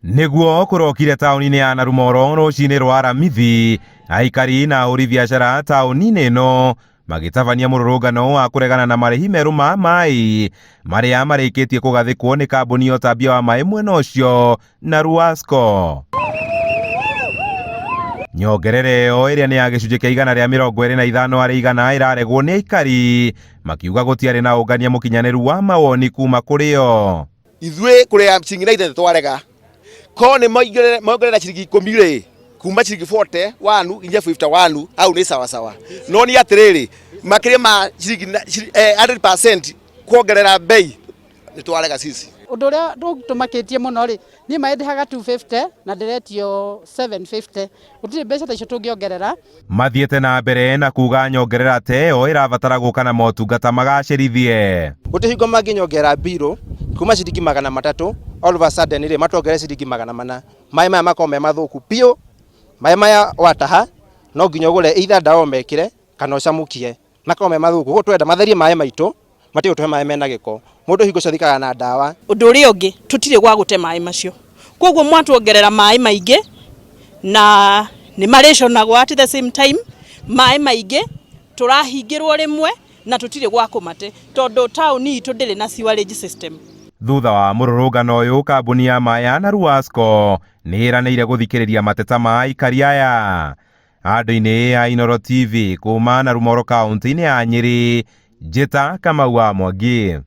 Nĩguo kũrokire taũni-inĩ ya Narumoro rũcinĩ rwa Aramithi, aikari na ahũri biacara taũni-inĩ ĩno magĩtabania mũrũrũngano wa kũregana na marĩhi merũ ma maĩ marĩa marĩkĩtie kũgathĩkwo nĩ kambuni ya ũtambia wa maĩ mwena ũcio na Ruwasco. Nyongerera ĩyo ĩrĩa nĩ ya gĩcunjĩ kĩa 125 harĩ igana ĩraregwo nĩ aikari makiuga gũtiarĩ na ũngania mũkinyanĩru wa mawoni kuma kũrĩ o. Ithuĩ kũrĩa ciringi 90 twarega ko nĩ mongerera ciringi 10 rĩ, kuma ciringi 41 nginya 51 au nĩ sawa sawa, no nĩ atĩrĩrĩ, makĩria ma ciringi 100% kuongerera bei nĩ twarega sisi. Ũndũ ũrĩa tũmakĩtie mũno rĩ, niĩ maĩ ndĩhaga 250 na ndĩretio 750, gũtirĩ mbeca ta icio tũngĩongerera. Mathiĩte na mbere na kuga nyongerera ta ĩyo ĩrabatara gũka na motungata magacĩrithie. Gũtirĩ hingo mangĩnyongerera mbirũ kuma ciringi 300, all of a sudden rĩ, matuongerere ciringi 400. Maĩ maya makorwo me mathũku biũ. Maĩ maya wataha no nginya ũgũre either ndawa ũmekĩre kana ũcamũkie, makorwo me mathũku. Koguo tũrenda matherie maĩ maitũ, matige gũtũhe maĩ mena gĩko. Mũndũ hingo ciothe aikaraga na ndawa. Ũndũ ũrĩa ũngĩ, tũtirĩ gwa gũte maĩ macio, koguo mwatuongerera maĩ maingĩ na nĩ marĩconagwo at the same time, maĩ maingĩ tũrahingĩrwo rĩmwe na tũtirĩ gwa kũmate tondũ taũni itũ ndĩrĩ na sewerage system. Thutha wa mũrũrũngano ũyũ, kambuni ya maĩ ya Naruwasco nĩ ĩranĩire gũthikĩrĩria mateta ma aikari aya. Andũ-inĩ ya Inooro TV kuma Narumoro kaunti-inĩ ya Nyĩrĩ, Njĩta Kamau wa Mwangi.